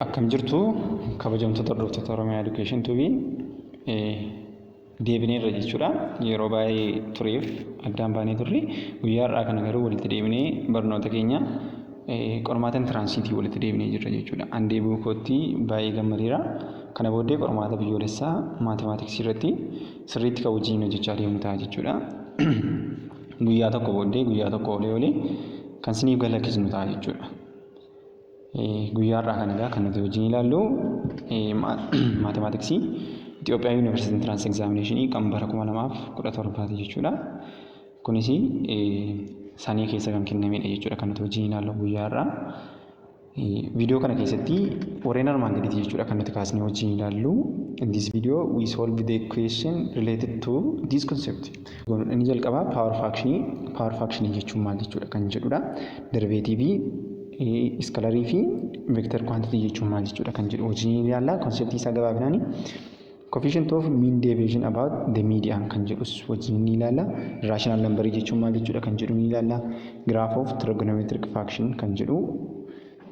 Akkam jirtu, kabajamtoota hordoftoota Oromiyaa Education TV? Deebineerra jechuudha. Yeroo baay'ee tureef addaan baanee turre. Guyyaa har'aa kana garuu walitti deebinee barnoota keenya qormaata entranceiitii walitti deebinee jirra jechuudha. An deebi'uu kootti baay'ee gammadeera. Kana booddee qormaata biyyoolessaa mathematicsii irratti sirriitti kan wajjin hojjechaa deemnu ta'a jechuudha. Guyyaa tokko booddee guyyaa tokko oolee oolee kan isiniif galakkisnu ta'a jechuudha. Guyyaa har'aa kana egaa kan nuti wajjin ilaallu mathematicsii Itoophiyaa University Entrance Examination kan bara 2017ti jechuudha. Kunis sanii keessa kan kennamedha jechuudha kan nuti wajjin ilaallu guyyaa har'aa. Viidiyoo kana keessatti warreen armaan gadiiti jechuudha kan nuti kaasnee wajjin ilaallu. In this video we solve the question related to this concept. Inni jalqabaa power function. Power function jechuun maal jechuudha kan jedhudha. Derivative, scalarii fi vector quantity jechuun maal jechuudha kan jedhu wajjin ilaalla. Conceptii isaa gabaabinaani. Coefficient of mean deviation about the median kan jedhus wajjin ni ilaalla. Rational number jechuun maal jechuudha kan jedhu ni ilaalla. Graph of trigonometric function kan jedhu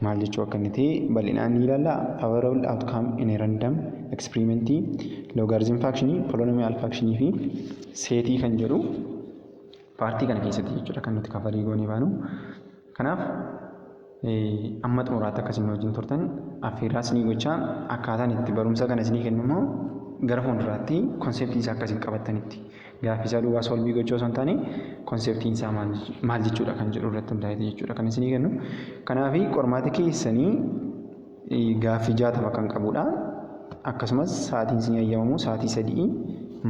maal jechuu akka inni ta'e bal'inaan ni ilaalla. Favorable outcome in a random experiment, logarithm function, polynomial function fi setii kan jedhu partii kana keessatti jechuudha kan nuti coverii goonee baanu. Kanaaf amma xumuraatti akka isin wajjin turtan affeerraa isinii gochaa, akkaataan itti barumsa kana isinii kennu immoo gara fuulduraatti conceptii isaa akkasiin qabattanitti, gaaffii isaa duwwaa solveii gochuu osoo hin taane, conceptiin isaa maal jechuudha kan jedhu irratti hundaa'eeti jechuudha kan isinii kennu. Kanaaf qormaata keessanii gaaffii 60 kan qabudha. Akkasumas sa'aatiin isinii ayyamamu sa'aatii 3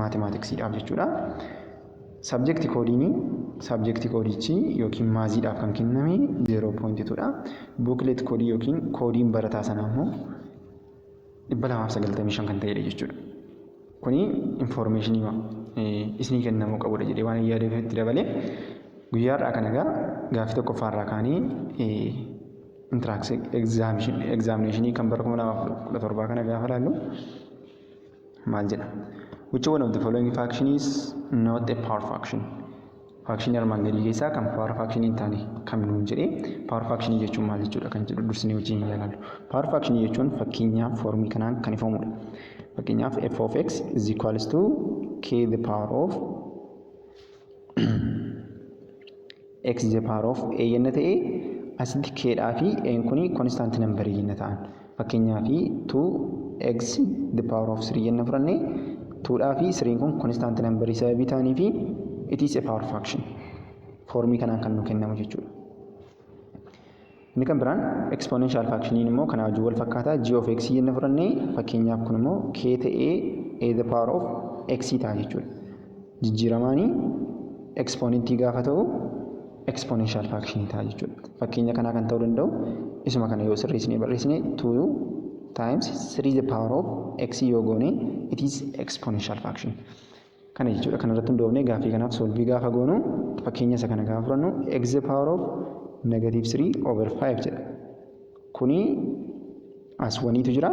mathematicsiidhaaf jechuudha. Subject codeiin, subject codeichi yookiin mathsiidhaaf kan kenname 0.2 dha. Booklet codeii yookiin codeiin barataa sanaa immoo 295 kan ta'edha jechuudha. Kuni informationii isinii kennamuu qabudha jedhee waan yaadeef itti dabalee. Guyyaa har'aa kana egaa gaaffii tokkoffaarraa kaanii entrance examinationii kan bara 2017 kana gaafa ilaallu maal jedha? Which one of the following function is not a power function? Function armaan gadii keessaa kan power function hin taane kam nuun jedhee. Power function jechuun maal jechuudha kan jedhu dursinee wajjin ilaallu. Power function jechuun fakkeenyaaf formii kanaan kan ifamudha. Fakkeenyaaf f of x is equals to k the power of x the power of a yenna ta'e, asitti k dhaa fi a kuni constant number yenna ta'an. Fakkeenyaaf 2x the power of 3 yenna fudhanne, 2 dhaa fi 3 kun constant number sababii ta'anii fi it is a power function. Formii kanaan kan nu kennamu jechuudha. Inni kan biraan exponential functioniin immoo kanaa wajjin wal fakkaataa. G of x yenna fudhanne, fakkeenyaaf kun immoo k ta'ee a the power of x ta'a jechuudha. Jijjiiramaanii exponentii gaafa ta'u exponential function ta'a jechuudha. Fakkeenya kanaa kan ta'uu danda'u isuma kana yoo sirreessinee barreessine, 2 times 3 the power of x yoo goone, it is exponential function. Kana jechuudha. Kana irratti hundoofnee gaaffii kanaaf solveii gaafa goonu, fakkeenya isa kana gaafa fudhannu, x the power of negative 3 over 5 jedha. Kuni as oneiitu jira.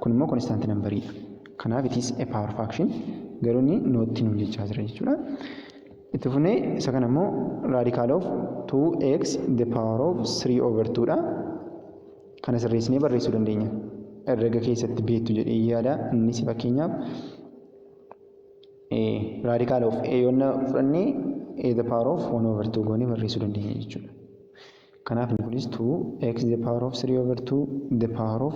Kun immoo constant numberiidha. Kanaaf it is a power function, garuu inni notti nuun jechaa jira jechuudha. Itti fufnee isa kana immoo radical of 2x the power of 3 over 2 dha. Kana sirreessinee barreessuu dandeenya. Herrega keessatti beektu jedhee yaada. Innis fakkeenyaaf radical of a yoonna fudhannee, a the power of 1 over 2 goonee barreessuu dandeenya jechuudha. Kanaaf inni kunis 2 x the power of 3 over 2 the power of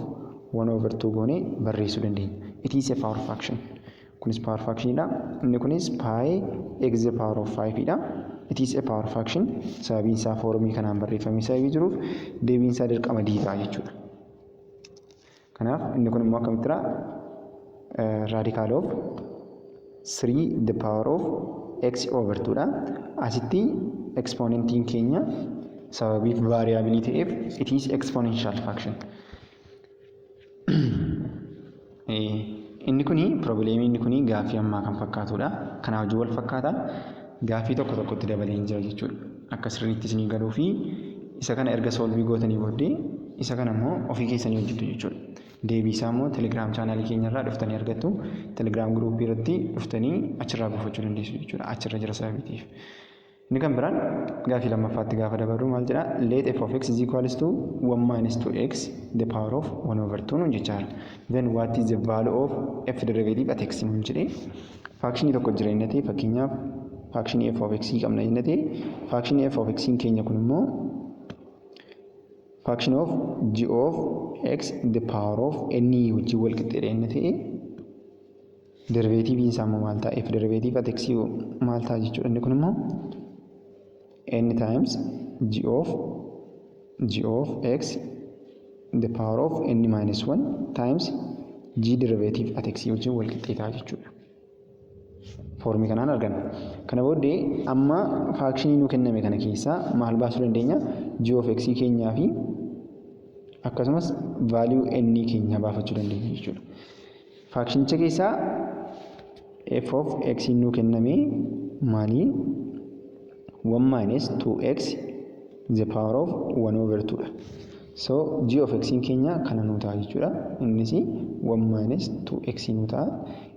1 over 2 goonee barreessuu dandeenya. It is a power function. Kunis power function dha. Inni kunis pi x the power of 5 dha. It is a power function. Sababiin isaa formii kanaan barreeffamee sababii jiruuf deebiin isaa dirqama D ta'a jechuudha. Kanaaf inni kun immoo akkamittidha? Radical of 3 the power of x over 2 dha. Asitti exponentiin keenya sababii variableii ta'eef it is exponential function. Inni kuni problemii, inni kuni gaaffii ammaa kan fakkaatudha. Kanaa wajjin wal fakkaata. Gaaffii tokko tokkotti dabalee hin jira jechuudha. Akka sirriitti isinii galuu fi isa kana erga solveii gootanii booddee isa kana immoo ofii keessanii hojjettu jechuudha. Deebii isaa immoo Telegram channelii keenya irraa dhuftanii argattu. Telegram groupii irratti dhuftanii achirraa buufachuu dandeessu jechuudha. Achirra jira sababii ta'eef. Inni kan biraan gaafii lammaffaatti gaafa dabarru maal jedha? Let f of x is equals to 1 minus 2x the power of 1 over 2 nuun jechaadha. Then what is the value of f derivative at x nuun jedhee, functionii tokko jira inni ta'e, fakkeenyaaf functionii f of x qabna inni ta'e, functionii f of x keenya kun immoo function of g of x the power of n wajjin wal qixxeedha inni ta'e, derivativeiin isaa immoo maal ta'a? F derivative at x maal ta'a jechuudha? Inni kun immoo n times g of x the power of n minus 1 times g derivative at x wajjin wal qixxee ta'a jechuudha. Formii kanaan arganna. Kana booddee amma functionii nuu kenname kana keessaa maal baasuu dandeenya? G of x keenyaa fi akkasumas value n keenya baafachuu dandeenya jechuudha. Functionicha keessaa f of x nuu kenname maali? 1 minus 2x the power of 1 over 2 dha. So g of x keenya kana nuu ta'a jechuudha. Innis 1 minus 2x nuu ta'a.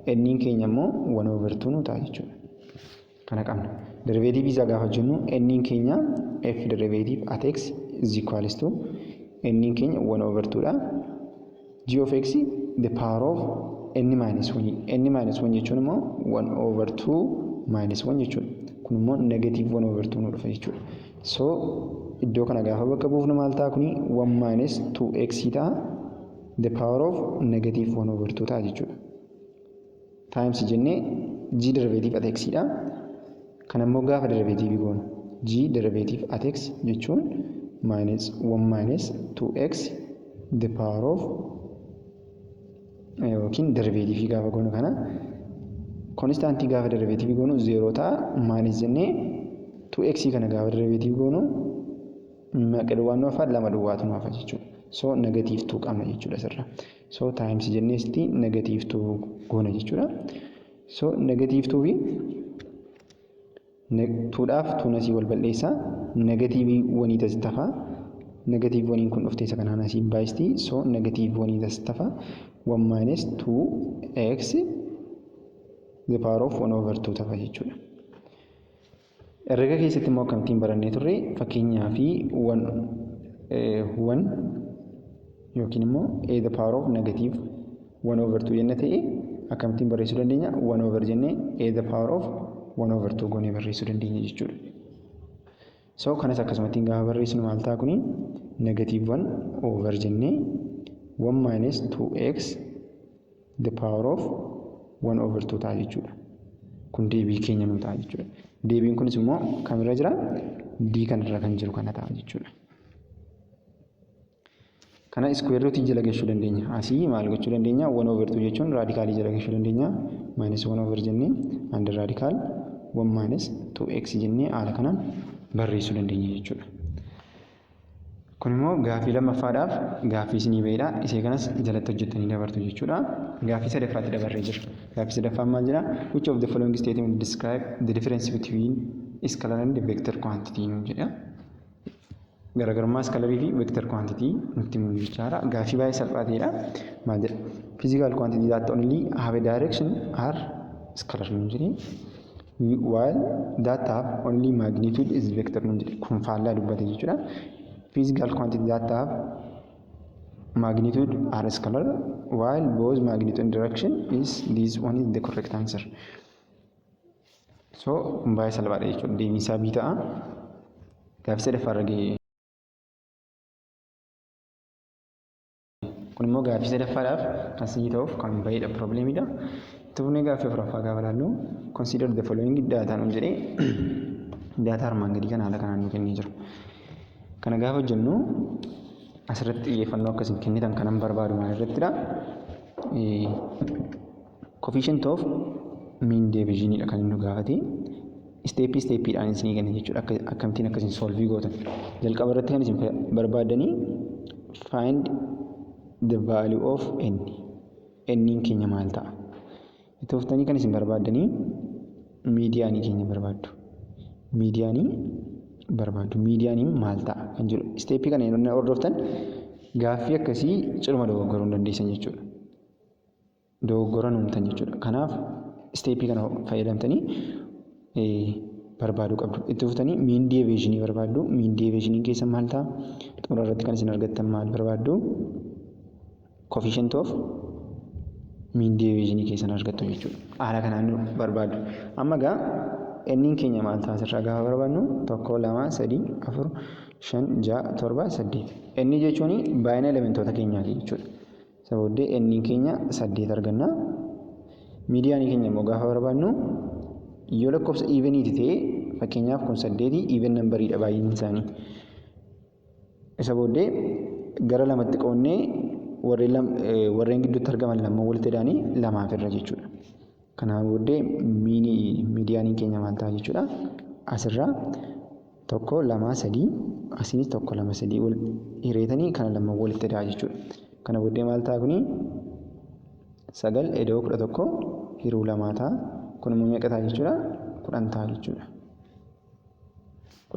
N keenya immoo 1 over 2 nuu ta'a jechuudha. Kana qabna. Derivative isaa gaafa jennu, n keenya f derivative at x is equals to n keenya 1 over 2 dha. G of x the power of n minus 1, n minus 1 jechuun immoo 1 over 2 minus 1 jechuudha. Kun immoo negative 1 over 2 nu dhufa jechuudha. So iddoo kana gaafa bakka buufnu maal ta'a kuni? 1 minus 2x ta'a, the power of negative 1 over 2 ta'a jechuudha. Times jennee g derivative at x dha. Kana immoo gaafa derivative goonu, g derivative at x jechuun minus 1 minus 2x the power of, yookiin derivative gaafa goonu, kana constantii gaafa derivative goonu 0 ta'a, minus jennee 2x kana gaafa derivative goonu meeqa duwwaan nu hafa? Lama duwwaatu nu hafa jechuudha. So negative 2 qabna jechuudha asirra. So times jenneesti negative 2 goona jechuudha. So negative 2 fi 2dhaaf 2 asii wal balleessaa, negative 1 asitti hafa. Negative 1 kun dhuftee isa kanaan asii baay'isti. So negative 1 asitti hafa. 1 minus 2x the power of 1 over 2 ta'a jechuudha. Herrega keessatti immoo akkamittiin barannee turre? Fakkeenyaa fi 1 yookiin immoo a the power of negative 1 over 2 jenna ta'e, akkamittiin barreessuu dandeenya? 1 over jennee a the power of 1 over 2 goonee barreessuu dandeenya jechuudha. So kanas akkasumattiin gaafa barreessinu maal ta'a kuni? Negative 1 over jennee 1 minus 2x the power of 1 over 2 ta'a jechuudha. Kun deebii keenya nu ta'a jechuudha. Deebiin kunis immoo kamirra jira? D kanarra kan jiru kana ta'a jechuudha. Kana square root jala gashuu dandeenya. Asii maal gochuu dandeenya? 1 over 2 jechuun radicalii jala gashuu dandeenya. Minus 1 over jennee under radical 1 minus 2x jennee haala kanaan barreessuu dandeenya jechuudha. Kun immoo gaaffii lammaffaadhaaf gaaffii isinii bahedha. Isee kanas jalatti hojjettanii dabartu jechuudha. Gaaffii sadaffaatti dabarree jira. Gaaffii sadaffaan maal jedha? Which of the following statement describe the difference between scalar and vector quantity nuun jedha. Garaagarummaa scalarii fi vector quantity nutti himu jechaadha. Gaaffii baay'ee salphaa ta'edha. Maal jedha? Physical quantity that only have a direction are scalar nuun jedhee, while that have only magnitude is vector nuun jedhe. Kun faallaa dubbate jechuudha. Physical quantity that have magnitude are scalar, while both magnitude and direction is, this one is the correct answer. So kun baay'ee salphaadha jechuudha. Deebiin isaa B ta'a. Gaaffii sadaffaa irra ga'e. Kun immoo gaaffii sadaffaadhaaf kan sanyii ta'uuf kan bahedha, problemiidha. Itti fufnee gaaffii afuraffaa gaafa ilaallu, consider the following data nuun jedhee, data armaan gadii kana haala kanaan nu kennee jira. Kana gaafa hojjennu asirratti xiyyeeffannoo akkasiin kennitan kanan barbaadu maal irrattidha? Coefficient of mean deviation dha kan inni nu gaafate. Stepii stepiidhaan isinii kenna jechuudha. Akkamittiin akkasiin solve gootan. Jalqaba irratti kan isin barbaaddanii find the value of n. N'n keenya maal ta'a? Itti fuftanii kan isin barbaaddanii medianii keenya barbaaddu. Medianii barbaaddu. Medianiin maal ta'a kan jedhu. Stepii kana yeroo hordoftan gaaffii akkasii ciruma dogoggoruu hin dandeessan jechuudha. Dogoggora uumtan jechuudha. Kanaaf stepii kana fayyadamtanii Barbaaduu qabdu. Itti fuftanii mean deviationii barbaaddu. Mean deviationiin keessa maal ta'a? Xumura irratti kan isin argattan maal barbaaddu? Coefficient of mean deviationii keessan argattu jechuudha. Haala kanaan barbaaddu. Amma egaa n'n keenya maal ta'a asirraa gaafa barbaadnu? Tokko, lama, sadii, afur, shan, ja'a, torba, saddeet. N jechuun baay'ina elementoota keenyaati jechuudha. Isa booddee n'n keenya saddeet arganna. Medianii keenya immoo gaafa barbaadnu, yoo lakkoofsa eveniiti ta'e, fakkeenyaaf kun saddeeti, even numberiidha baay'inni isaanii. Isa booddee gara lamatti qoonnee warreen gidduutti argaman lamman walitti hidhaanii lamaaf irra jechuudha. Kanaa booddee medianiin keenya maal ta'a jechuudha? Asirraa tokko, lama, sadii, asiinis tokko, lama, sadii wal hireetanii kana lama walitti hidhaa jechuudha. Kana booddee maal ta'a kuni? Sagal eda'uu 11 hiruu lamaa ta'a. Kun immoo meeqa ta'a jechuudha? 10 ta'a jechuudha.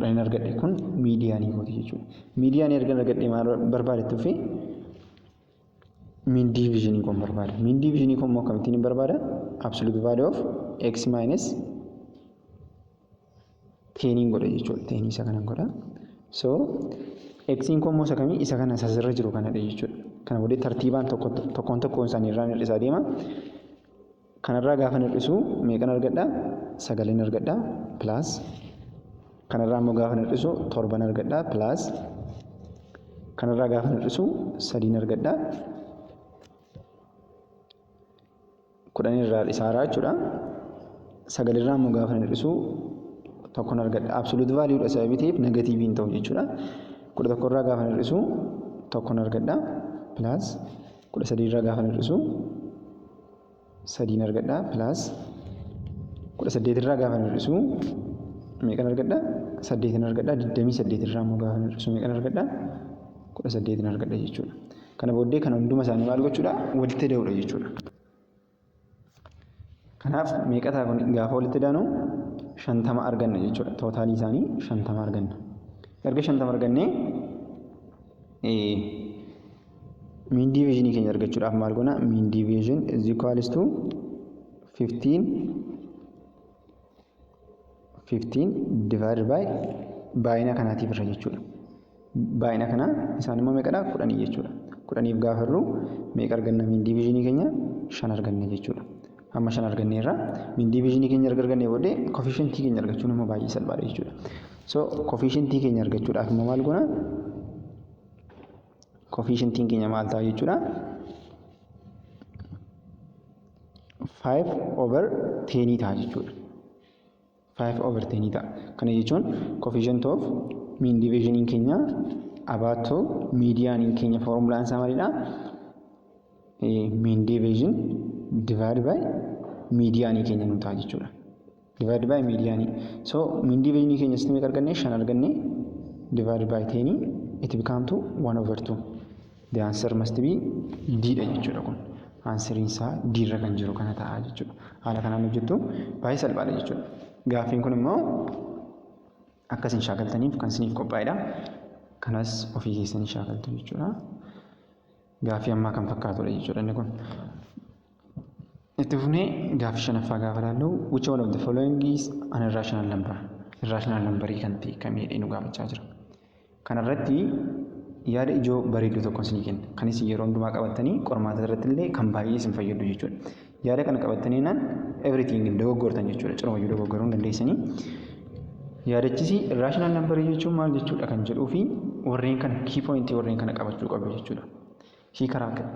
10 argadhe, kun medianii kooti jechuudha. Medianii erga argadhe maal barbaadetti dhufee? Mean deviationii koon barbaada. Mean deviationii koon immoo akkamittiin hin barbaada? Absolute value of x minus teniin godha jechuudha. Tenii isa kanan godha. So xiin koo immoo isa kamii? Isa kana asirra jiru kanadha jechuudha. Kana booddee tartiibaan tokkoon tokkoon isaanii irraa hir'isaa deema. Kanarraa gaafa hir'isu meeqan argadha? Sagaleen argadha. Plus kanarraa immoo gaafa hir'isu torban argadha. Plus kanarraa gaafa hir'isu sadiin argadha. 10 irraa hir'isaa jechuudha. Sagalirraa immoo gaafa hir'isu tokkon argadha. Absolute value dha sababii ta'eef negativeii hin ta'u jechuudha. 11 irraa gaafa hir'isu tokkon argadha. Plus 13 irraa gaafa hir'isu sadiin argadha. Plus 18 irraa gaafa hir'isu meeqan argadha? Saddeetin argadha. 28 irraa immoo gaafa hir'isu meeqan argadha? 18 argadha jechuudha. Kana booddee kana hunduma isaanii maal gochuudha? Walitti da'uudha jechuudha. Kanaaf meeqa ta'a kun gaafa walitti daanu? 50 arganna jechuudha. Totalii isaanii 50 arganna. Erga 50 argannee, mean deviationii keenya argachuudhaaf maal goona? Mean deviation is equals to 15 divided by baay'ina kanaatiif irra jechuudha. Baay'ina kana isaan immoo meeqadha? 10 jechuudha. 10f gaafa irru meeqa arganna? Mean deviationii keenya shan arganna jechuudha. Amma shan arganneerra. Mean deviationii keenya erga argannee booddee coefficientii keenya argachuun immoo baay'ee salphaadha jechuudha. So coefficientii keenya argachuudhaaf immoo maal goona? Coefficientiin keenya maal ta'a jechuudha? 5 over 10 ta'a jechuudha. 5 over 10 ta'a. Kana jechuun coefficient of mean deviationiin keenya abaatoo medianiin keenya formulaan isaa maalidha? Mean deviation divided by medianii keenya nu ta'a jechuudha. Divided by medianii. So mean deviationii keenya sitti meeqa arganne? Shan arganne. Divided by 10, it become to 1 over 2. The answer must be D dha jechuudha kun. Answeriin isaa D irra kan jiru kana ta'a jechuudha. Haala kanaan hojjettu, baay'ee salphaadha jechuudha. Gaaffiin kun immoo akka isin shaakaltaniif kan isiniif qophaa'edha. Kanas ofii keessanii shaakaltu jechuudha. Gaaffii ammaa kan fakkaatudha jechuudha inni kun. Itti fufnee gaaffii shanaffaa gaafa ilaallu, which one of the following is an irrational number? Irrational numberii kan ta'e kamii jedhee nu gaafachaa jira. Kanarratti yaada ijoo bareedduu tokko isinii kenna. Kan isin yeroo hundumaa qabattanii qormaata irratti illee kan baay'ee isin fayyadu jechuudha. Yaada kana qabattanii naan everything dogoggortan jechuudha. Cirumayyuu dogoggoruu hin dandeessanii. Yaadachisi irrational numberii jechuun maal jechuudha kan jedhuu fi warreen kana key pointii warreen kana qabachuu qabu jechuudha. Key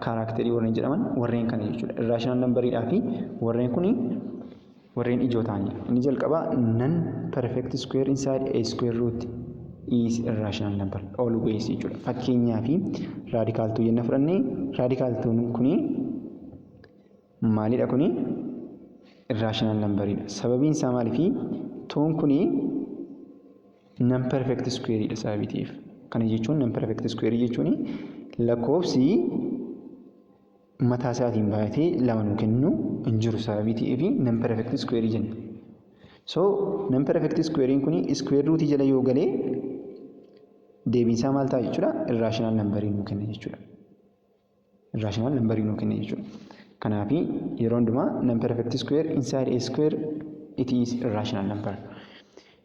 characterii warreen jedhaman warreen kana jechuudha. Irrational numberiidhaa fi warreen kuni warreen ijoo ta'anidha. Inni jalqabaa, non perfect square inside a square root is irrational number always jechuudha. Fakkeenyaa fi radical two jenna fudhannee, radical twon kuni maalidha kuni? Irrational numberiidha. Sababiin isaa maaliifi? Twon kuni non perfect squareidha sababii ta'eef. Kana jechuun non perfect square jechuun lakkoofsi mataa isaatiin baay'atee lama nuu kennu hin jiru sababii ta'eef non perfect square jenna. So non perfect squarein kuni square root jala yoo galee deebiin isaa maal ta'a jechuudha? Irrational numberii nuu kenna jechuudha. Irrational numberii nuu kenna jechuudha. Kanaafi yeroo hundumaa non perfect square inside a square, it is irrational number.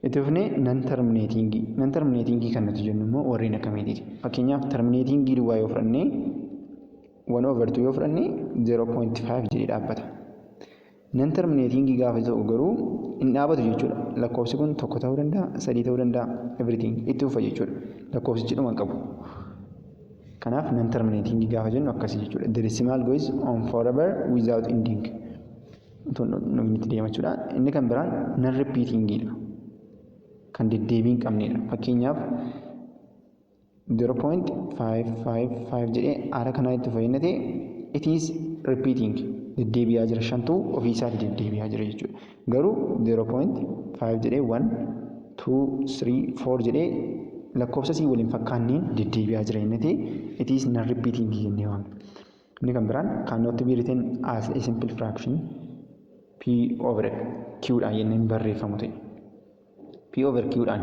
Itti fufnee non terminatingii. Non terminatingii kan nuti jennu immoo warreen akkamiitiiti? Fakkeenyaaf, terminatingii duwwaa yoo fudhannee, 1 over 2 yoo fudhannee, 0.5 jedhee dhaabbata. Non terminatingii gaafa ta'u garuu hin dhaabatu jechuudha. Lakkoofsi kun tokko ta'uu danda'a, sadii ta'uu danda'a, everything itti fufa jechuudha. Lakkoofsichi dhuma hin qabu. Kanaaf non terminatingii gaafa jennu akkasii jechuudha. The decimal goes on forever without ending. Inni itti deema jechuudha. Inni kan biraan non repeatingiidha. Kan deddeebii hin qabnedha. Fakkeenyaaf, 0.555 jedhee haala kanaa itti fayyadate, it is repeating, deddeebi'aa jira, shantuu ofii isaatii deddeebi'aa jira jechuudha. Garuu 0.5 jedhee 1 2 3 4 jedhee lakkoofsa sii waliin fakkaanneen deddeebi'aa jira inni ta'e, it is non repeating jennee waamna. Inni kan biraan cannot be written as a simple fraction p over q dhaan jennee hin barreeffamu ta'e. P over q dhaan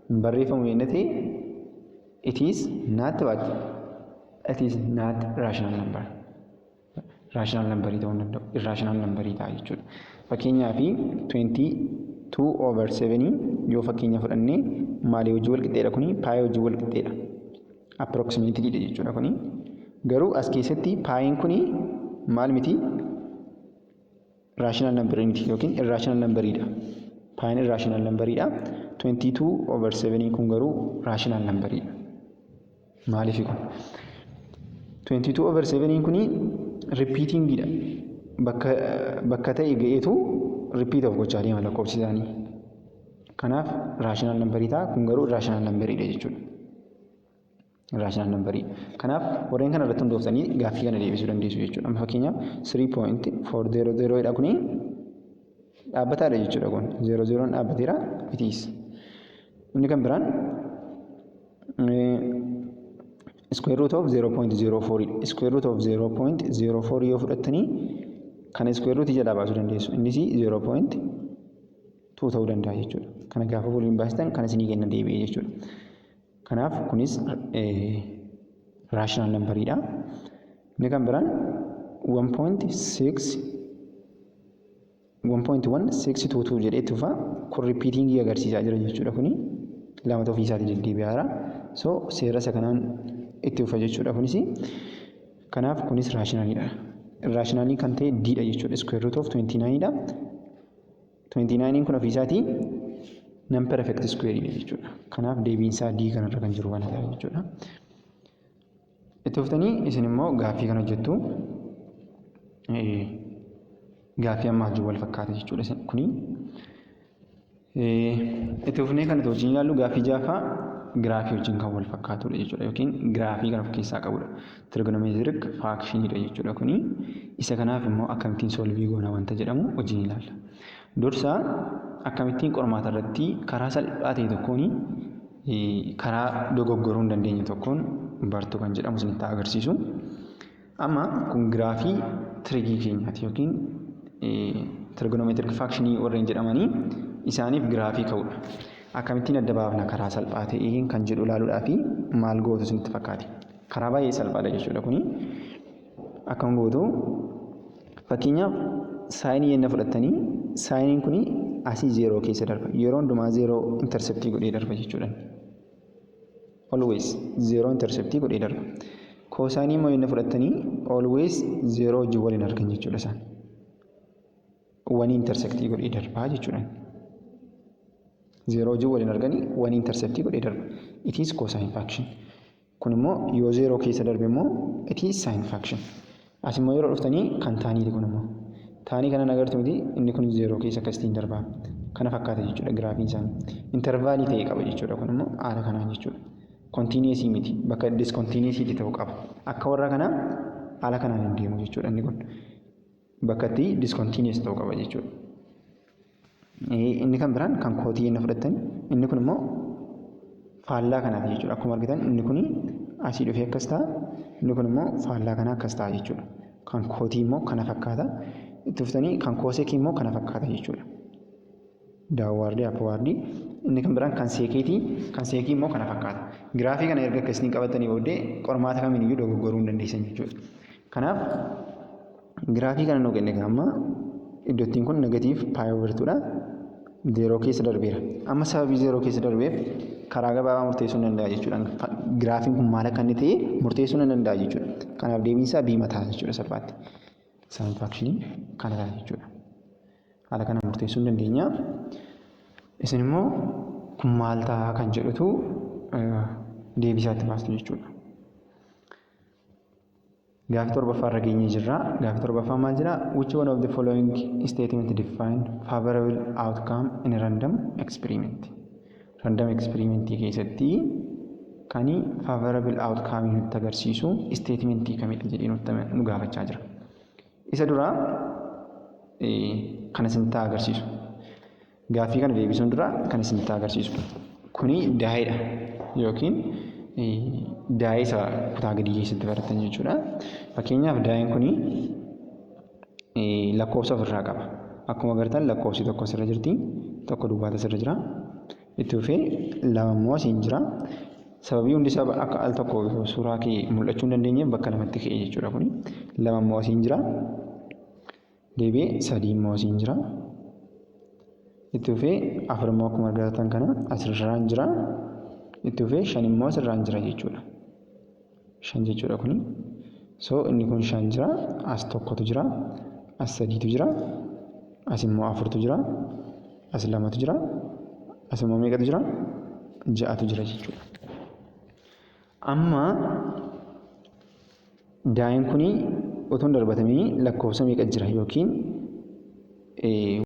hin barreeffamu jennee ta'e, it is not what? It is not rational number. Rational number ta'uu hin danda'u. Irrational number ta'a jechuudha. Fakkeenyaaf, 22 over 7 yoo fakkeenya fudhannee, maalii wajjin wal qixxeedha kuni? Pi wajjin wal qixxeedha. Approximately dha jechuudha kuni. Garuu as keessatti piin kuni maal miti? Rational number miti yookiin irrational numberidha. Piin irrational numberidha. 22 over 7 kun garuu rational numberidha. Maaliif kun? 22 over 7 kuni repeatingidha. Bakka ta'e ga'eetu repeat of gochaa deema lakkoofsi isaanii. Kanaaf rational numberii ta'a, kun garuu irrational numberiidha jechuudha. Irrational numberii. Kanaaf warreen kana irratti hundooftanii gaaffii kana deebisuu dandeessu jechuudha. Amma fakkeenyaaf, 3.400 dha, kuni dhaabbataadha jechuudha kun. 00 dhaabbateera, it is. Inni kan biraan square root of 0.04, square root of 0.04 yoo fudhattanii, kana square root jalaa baasuu dandeessu. Innis 0.2 ta'uu danda'a jechuudha. Kana gaafa waliin baasitan kana isinii kenna deebi'ee jechuudha. Kanaaf kunis rational numberiidha. Inni kan biraan 1.6 1.1622 jedhee itti fufa. Kun repeatingii agarsiisaa jira jechuudha kuni. Lamata ofii isaatii deddeebi'aa jira. So seera isa kanaan itti fufa jechuudha kunis. Kanaaf kunis rationaliidha. Irrationalii kan ta'e D dha jechuudha. Square root of 29 dha. 29 kun ofii isaatii non perfect square dha jechuudha. Kanaaf deebiin isaa D kanarra kan jiru kana ta'a jechuudha. Itti fuftanii isin immoo gaaffii kana hojjettu. Gaaffii ammaa wajjin wal fakkaata jechuudha kuni. Itti fufnee kan nuti wajjin ilaallu gaaffii ja'affaa, giraafii wajjin kan wal fakkaatudha jechuudha yookiin giraafii kan of keessaa qabudha. Trigonometric functionidha jechuudha kuni. Isa kanaaf immoo akkamittiin solve goona wanta jedhamu wajjin ilaalla. Dursa akkamittiin qormaata irratti karaa salphaa ta'e tokkoon, karaa dogoggoruu hin dandeenye tokkoon bartuu kan jedhamu isinitti agarsiisu. Amma kun giraafii trigii keenyaati yookiin trigonometric functionii warreen jedhamanii isaaniif giraafii ka'udha. Akkamittiin adda baafna karaa salphaa ta'een kan jedhu ilaaluudhaaf maal gootu isinitti fakkaate? Karaa baay'ee salphaadha jechuudha kuni. Akkam gootu? Fakkeenyaaf, sineii yenna fudhattanii, sineiin kuni asii zeeroo keessa darba. Yeroo hundumaa zeeroo interceptii godhee darba jechuudha. Always zeeroo interceptii godhee darba. Cosineii immoo yenna fudhattanii, always zeeroo wajjin waliin argan jechuudha isaan. One intersectii godhee darbaa jechuudha. Zeeroo wajjin waliin arganii, one interceptii godhee darba. It is cosine function. Kun immoo yoo zeeroo keessa darbe immoo, it is sine function. As immoo yeroo dhuftanii kan taniiti kun immoo. Tanii kana agartu miti, inni kun zeeroo keessa akkasitiin darbaa. Kana fakkaata jechuudha giraafiin isaanii. Intervalii ta'e qaba jechuudha, kun immoo haala kanaan jechuudha. Continuousii miti, bakka discontinuousiitti ta'uu qaba. Akka warra kanaa haala kanaan hin deemu jechuudha inni kun. Bakka itti discontinuous ta'uu qaba jechuudha. Inni kan biraan kan cotii inni fudhattan, inni kun immoo faallaa kanaati jechuudha. Akkuma argitan inni kun asii dhufee akkas ta'a. Inni kun immoo faallaa kanaa akkas ta'a jechuudha. Kan cotii immoo kana fakkaata. Itti fuftanii kan cosecii immoo kana fakkaata jechuudha. Downwardii, upwardii. Inni kan biraan kan seciitii, kan secii immoo kana fakkaata. Giraafii kana erga akkasiin qabatanii booddee qormaata kamiin iyyuu dogoggoruu hin dandeessan jechuudha. Kanaaf giraafii kana nuu kenne, amma iddoottiin kun negative pi over twodha. Zeeroo keessa darbeera. Amma sababii zeeroo keessa darbeef karaa gabaabaa murteessuu hin danda'a jechuudha. Giraafiin kun maal akka inni ta'e murteessuu hin danda'a jechuudha. Kanaaf deebiin isaa B mataa jechuudha salphaatti. Sum functionii kana ta'a jechuudha. Haala kanaan murteessuu hin dandeenya. Isin immoo kun maal ta'a kan jedhutu deebisaatti baastu jechuudha. Gaafii torbaffaa irra geenyee jirra. Gaafii torbaffaa maal jedha? Which one of the following statement define favorable outcome in a random experiment? Random experiment keessatti kan favorable outcome nutti agarsiisu statementii kamidha jedhee nutti nu gaafachaa jira. Isa dura kan isinitti agarsiisu. Gaaffii kana deebisuun dura kan isinitti agarsiisu. Kuni dieidha yookiin die isa kutaa gadii keessatti baratan jechuudha. Fakkeenyaaf, diein kuni lakkoofsa ofirraa qaba. Akkuma agartan lakkoofsi tokko asirra jirti, tokko duwwaatu asirra jira. Itti fufee lama immoo asiin jira. Sababii hundi isaa akka al tokko suuraa kee mul'achuu hin dandeenyeef bakka lamatti ka'e jechuudha kuni. Lama immoo asiin jira. Deebi'ee sadii immoo asiin jira. Itti fufee afur immoo akkuma agartan kana asirraan jira. Itti fufee shan immoo asirraan jira jechuudha. Shan jechuudha kuni. So inni kun shan jira, as tokkotu jira, as sadiitu jira, as immoo afurtu jira, as lamatu jira, as immoo meeqatu jira? Ja'atu jira jechuudha. Amma diein kuni otoo hin darbatamii lakkoofsa meeqa jira yookiin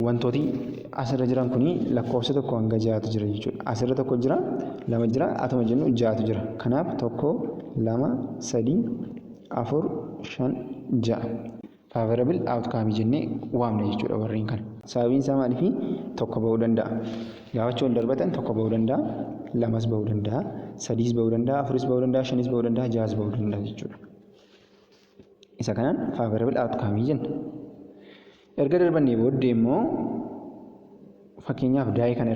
wantooti asirra jiran kuni lakkoofsa tokko hanga ja'atu jira jechuudha. Asirra tokko jira, lama jira, atuma jennu ja'atu jira. Kanaaf tokko, lama, sadii, afur, shan, ja'a. Favorable outcome jennee waamna jechuudha warreen kana. Sababiin isaa maaliifi? Tokko ba'uu danda'a. Gaafa achi ol darbatan tokko ba'uu danda'a, lamas ba'uu danda'a, sadiis ba'uu danda'a, afuris ba'uu danda'a, shanis ba'uu danda'a, ja'as ba'uu danda'a jechuudha. Isa kanaan favorable outcome jenna. Erga darbannee booddee immoo, fakkeenyaaf, die kana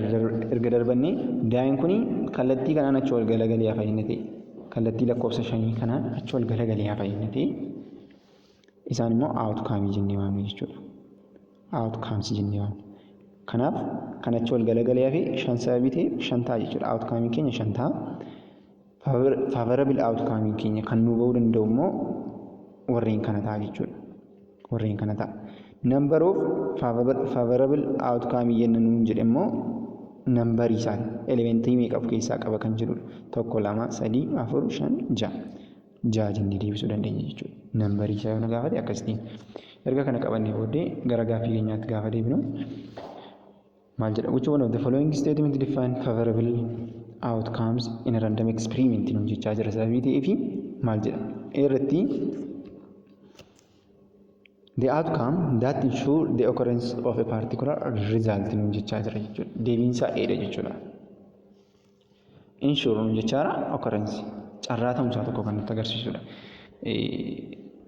erga darbannee, diein kun kallattii kanaan achi ol galagalee hafa inni ta'e, kallattii lakkoofsa shanii kanaan achi ol galagalee hafa inni ta'e, isaan immoo outcome jennee waamna jechuudha. Outcomes jennee waamna. Kanaaf kan achi ol galagalee hafe shan sababii ta'eef shan ta'a jechuudha. Outcome keenya shan ta'a. Favorable outcome keenya kan nuu ba'uu danda'u immoo warreen kana ta'a jechuudha. Warreen kana ta'a. Number of favorable outcome jenna nuun jedhe immoo numberii isaati. Elementii meeqa of keessaa qaba kan jedhudha. Tokko, lama, sadii, afur, shan, ja'a. Ja'a jennee deebisuu dandeenya jechuudha. Numberii isaa yoo nu gaafate akkasitiin. Erga kana qabannee booddee gara gaaffii keenyaatti gaafa deebinu maal jedha? Which one of the following statement define favorable outcomes in a random experiment nuun jechaa jira sababii ta'eefi maal jedha? Irratti the outcome that ensure the occurrence of a particular result nuun jechaa jira jechuudha. Deebiin isaa A dha jechuudha. Ensure nuun jechaara, occurrence carraa ta'umsaa tokko kan nutti agarsiisudha.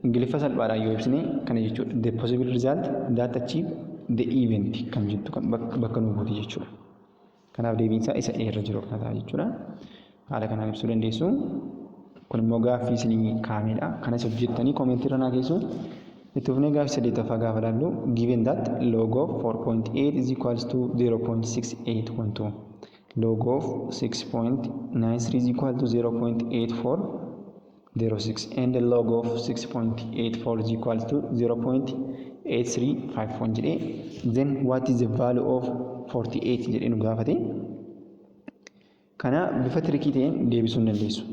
Ingiliffa salphaadhaan yoo ibsine kana jechuudha. The possible result that achieve the event kan jettu bakka nu buuti jechuudha. Kanaaf deebiin isaa isa irra jiru kana ta'a jechuudha. Haala kanaan ibsuu dandeessu. Kun immoo gaaffii isinii kaa'amedha. Kanas hojjettanii commentii irra naa keessu. Itti fufnee gaaffii saddeettaffaa gaafa ilaallu, given that log of 4.8 is equals to 0.6812, log of 6.93 is equal to 0.8406 and the log of 6.84 is equal to 0.8351 jedhee, then what is the value of 48 jedhee nu gaafate. Kana bifa trickii ta'een deebisuu hin dandeessu.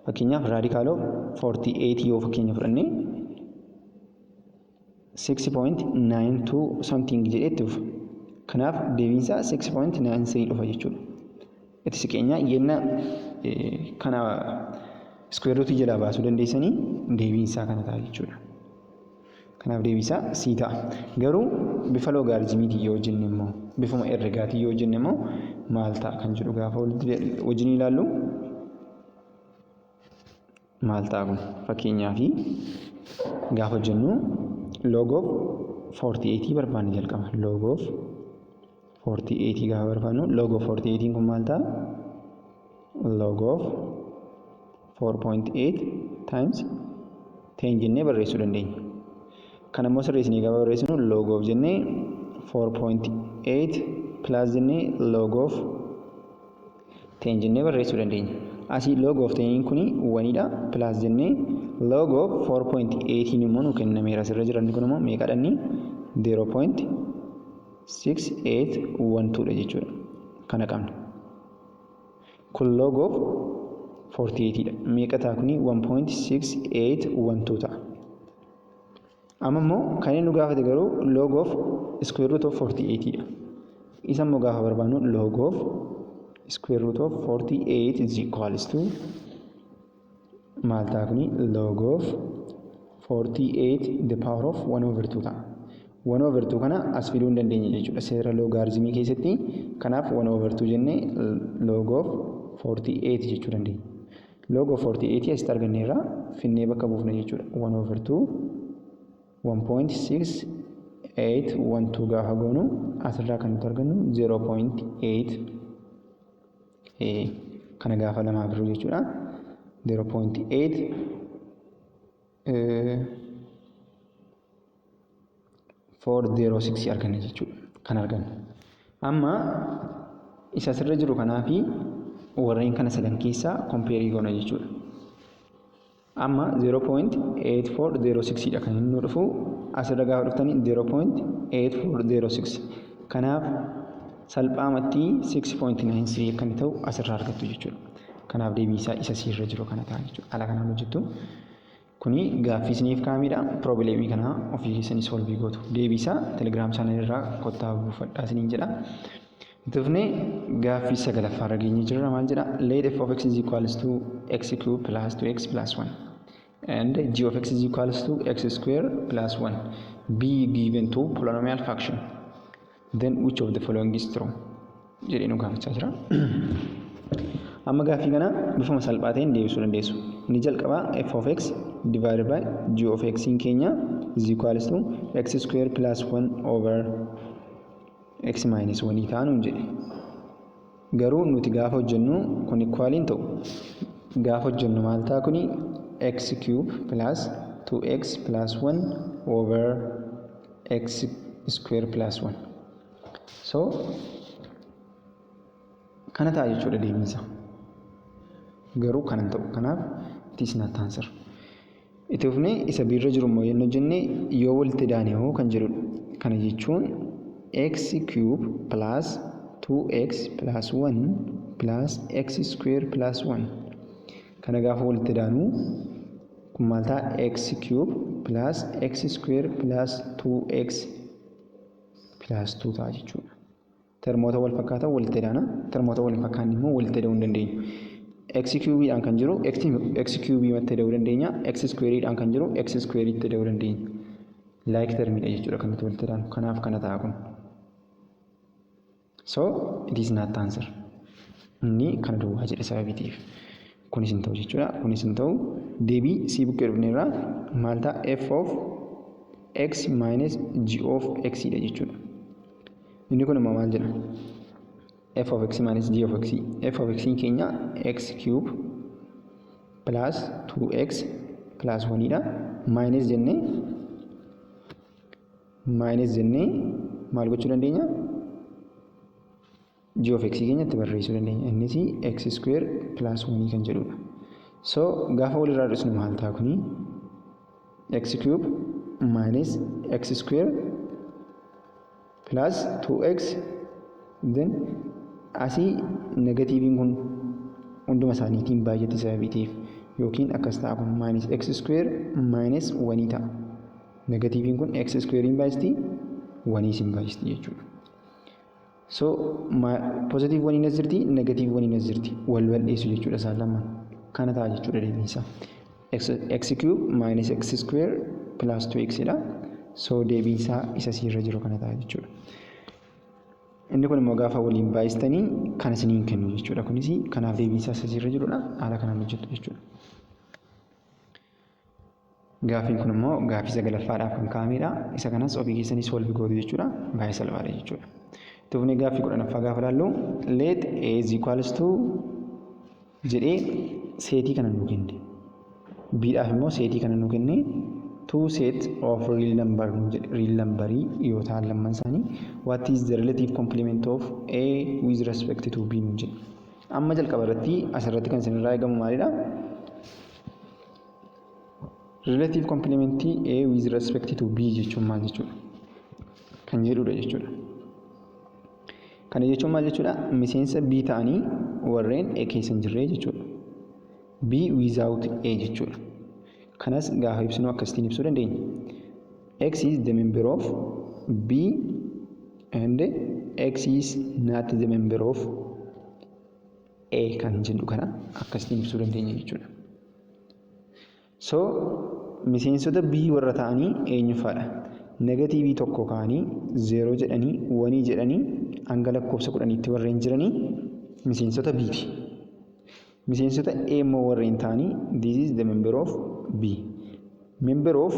Fakkeenyaaf, radical of 48 yoo fakkeenya fudhannee 6.92 something jedhee itti dhufa. Kanaaf deebiin isaa 6.93 dhufa jechuudha. Itti siqeenya yenna kana square root jalaa baasuu dandeessanii deebiin isaa kana ta'a jechuudha. Kanaaf deebiin isaa C ta'a. Garuu bifa logarithmiitiin yoo jenne immoo, bifuma herregaatiin yoo jenne immoo maal ta'a kan jedhu gaafa wajjin ilaallu, maal ta'a kun? Fakkeenyaaf, gaafa jennu log of 48 barbaanne jalqaba. Log of 48 gaafa barbaannu, log of 48 kun maal ta'a? Log of 4.8 times 10 jennee barreessuu dandeenya. Kan ammoo sirreessinee gaafa barreessinu, log of jennee 4.8 plus jennee log of 10 jennee barreessuu dandeenya. Asii log of 10 kuni 1dha, plus jennee log of 4.8 immoo nu kennameera, asirra jiran kun immoo meeqadha? Inni 0.6812 dha jechuudha. Kana qabna. Kun log of 48 dha. Meeqa ta'a kuni? 1.6812 ta'a. Amma immoo kan inni nu gaafate garuu log of square root of 48 dha. Isa immoo gaafa barbaannu, log of square root of 48 is equals to maal ta'a kuni? Log of 48 the power of 1 over 2 ta'a. 1 over 2 kana as fiduu hin dandeenya jechuudha seera logarithmii keessatti. Kanaaf 1 over 2 jennee log of 48 jechuu dandeenya. Log of 48 asitti arganneerra, finnee bakka buufna jechuudha. 1 over 2 1.6812 gaafa goonu, asirraa kan nuti argannu 0.8, kana gaafa lamaaf jiru jechuudha. 0.8 406 arganna jechuudha. Kan argannu. Amma isa asirra jiru kanaa fi warreen kana sadan keessaa compare goona jechuudha. Amma 0.8406 dha kan inni nu dhufu. Asirra gaafa dhuftanii 0.8406. Kanaaf salphaamatti 6.93 akka inni ta'u asirraa argattu jechuudha. Kanaaf deebii isaa isa sirra jiru kana ta'a jechuudha. Haala kanaan hojjettu. Kuni gaaffii isiniif kaa'amedha. Problemii kana ofii keessanii solve gootu. Deebii isaa Telegram channel irraa kottaa buufadhaa isiniin jedha. Itti fufnee gaaffii sagalaffaa irra geenyee jirra. Maal jedha? Let f of x is equals to x cube plus 2x plus 1 and g of x is equals to x square plus 1 be given two polynomial function. Then which of the following is true? Jedhee nu gaafachaa jira. Amma gaaffii kana bifuma salphaa ta'een deebisuu dandeessu. Inni jalqabaa f of x divided by g of x keenya is equals to x square plus 1 over x minus 1 ta'a nuun jedhe. Garuu nuti gaafa hojjennu kun equal hin ta'u. Gaafa hojjennu maal ta'a kuni? X cube plus 2x plus 1 over x square plus 1. So kana ta'a jechuudha deebiinsa. Garuu kana hin ta'u. Kanaaf it is not answer. Itti fufnee isa biirra jiru immoo yennoo jenne, yoo walitti daane hoo kan jedhudha. Kana jechuun x cube plus 2x plus 1 plus x square plus 1. Kana gaafa walitti daanu kun maal ta'a? X cube plus x square plus 2x plus 2 ta'a jechuudha. Termoota wal fakkaatan walitti daana. Termoota wal hin fakkaanne immoo walitti da'uu hin dandeenyu. X cubeidhaan kan jiru x cube matti da'uu dandeenya. X squareidhaan kan jiru x square itti da'uu dandeenya. Like termiidha jechuudha kan nuti walitti daanu. Kanaaf kana ta'a kun. So it is not answer. Inni kana duwwaa jedhe sababii ta'eef. Kunis hin ta'u jechuudha. Kunis hin ta'u. Deebii C bukkee dhufneerraa maal ta'a? F of x minus g of x dha jechuudha. Inni kun immoo maal jedha? F of x minus g of x. F of x keenya x cube plus 2x plus 1 dha. Minus jennee maal gochuu dandeenya? G of x keenya itti barreessuu dandeenya. Innis x square plus 1 kan jedhudha. So gaafa walirraa dhisnu maal ta'a kuni? X cube minus x square plus 2x. Then asii negativeiin kun hunduma isaaniitiin baay'ate sababii ta'eef, yookiin akkas ta'a kun, minus x square minus 1 ta'a. Negativeiin kun x squarein baay'isti, 1 isin baay'isti jechuudha. So positive 1 as jirti, negative 1 as jirti, wal bal'eessu jechuudha isaan lamaan. Kana ta'a jechuudha deebiin isaa. X cube minus x square plus 2x dha. So deebiin isaa isa siirra jiru kana ta'a jechuudha. Inni kun immoo gaafa waliin baay'istanii kan isiniin kennu jechuudha. Kunis kanaaf deebiin isaa isa siirra jirudha. Haala kanaan hojjettu jechuudha. Gaaffiin kun immoo gaaffii sagalaffaadhaaf kan kaa'amedha. Isa kanas ofii keessanii solve gootu jechuudha. Baay'ee salphaadha jechuudha. Itti fufnee gaaffii 10ffaa gaafa ilaallu, let A is equals to jedhee setii kana nuu kenne. B'dhaaf immoo setii kana nuu kenne. Two set of real number jedhe. Real numberii yoo ta'an lamman isaanii, what is the relative complement of A with respect to B nu jedhe. Amma jalqaba irratti asirratti kan isinirraa eegamu maalidha? Relative complementii A with respect to B jechuun maal jechuudha kan jedhudha jechuudha. Kana jechuun maal jechuudha? Miseensa B ta'anii warreen A keessa hin jirre jechuudha. B without A jechuudha. Kanas gaafa ibsinu akkasitiin ibsuu dandeenya. X is the member of B and X is not the member of A kan jedhu kana akkasitiin ibsuu dandeenya jechuudha. So miseensota B warra ta'anii eenyu faadha? Negative tokko ka'anii, zero jedhanii, one jedhanii, hanga lakkoofsa 10tti warreen jiranii miseensota B'ti. Miseensota A immoo warreen ta'anii, this is the member of B. Member of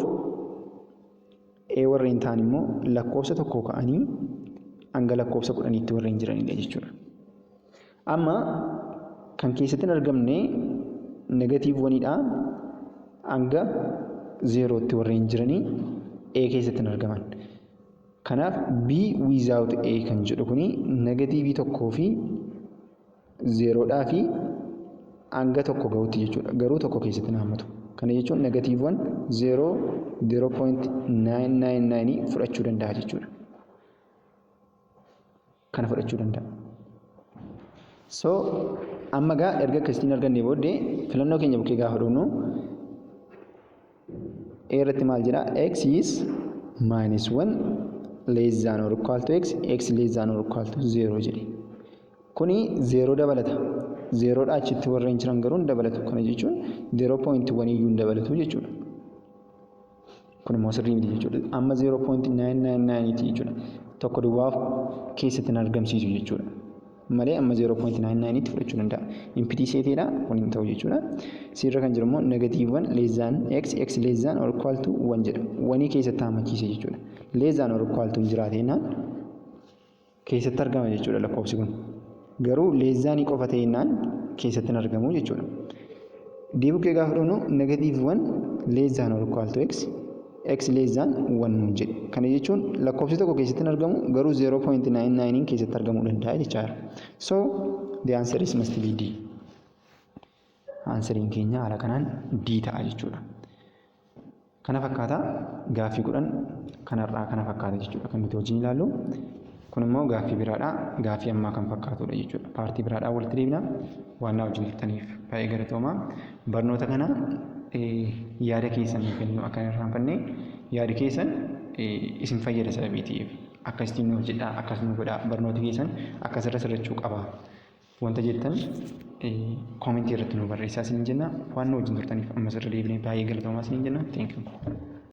A warreen ta'an immoo lakkoofsa tokko ka'anii hanga lakkoofsa 10tti warreen jiranidha jechuudha. Amma kan keessatti hin argamne negative oneiidha hanga zerootti warreen jiranii A keessatti hin argaman. Kanaaf B without A kan jedhu kuni negative tokkoo fi zerodhaa fi hanga tokko gahutti jechuudha. Garuu tokko keessatti hin hammatu. Kana jechuun negative 1, 0, 0.999 fudhachuu danda'a jechuudha. Kana fudhachuu danda'a. So amma gaa erga akkasitiin argannee booddee filannoo keenya bukkee gaafa dhufnu, A irratti maal jedha? X is minus 1 less than or equal to x, x less than or equal to 0 jedhe. Kuni 0 dabalata. Zerodha achitti warreen jiran garuu hin dabalatu. Kana jechuun 0.1 iyyuu hin dabalatu jechuudha. Kun immoo sirrii miti jechuudha. Amma 0.999 ti jechuudha. Tokko duwwaa keessatti hin argamsiisu jechuudha. Malee amma 0.99 tti fudhachuu danda'a. Empty setiidha, kun hin ta'u jechuudha. C irra kan jiru immoo negative 1 less than x, x less than or equal to 1 jedha. One keessatti hammachiise jechuudha. Less than or equal to hin jiraateenaan keessatti argama jechuudha lakkoofsi kun. Garuu less thanii qofa ta'ennaan keessatti hin argamu jechuudha. D bukkee gaafa dhufnu, negative 1 less than or equal to x, x less than 1 nuun jedhe. Kana jechuun lakkoofsi tokko keessatti hin argamu, garuu 0.99 keessatti argamuu danda'a jechaadha. So the answer is must be D. Answeriin keenya haala kanaan D ta'a jechuudha. Kana fakkaata gaaffii 10 kanarraa, kana fakkaata jechuudha kan nuti wajjin ilaallu. Kun immoo gaaffii biraadha. Gaaffii ammaa kan fakkaatudha jechuudha. Partii biraadhaan walitti deebina. Waan na wajjin turtaniif baay'ee galatoomaa. Barnoota kana yaada keessan kennuu akka hin irraanfanne. Yaadi keessan isin fayyada sababii ta'eef, akkasitti nu hojjedhaa, akkas nu godhaa, barnooti keessan akkasirra sirrachuu qaba wanta jettan commentii irratti nu barreessaa isin jenna. Waan nu wajjin turtaniif ammas irra deebinee baay'ee galatoomaa isin jenna. Thank you.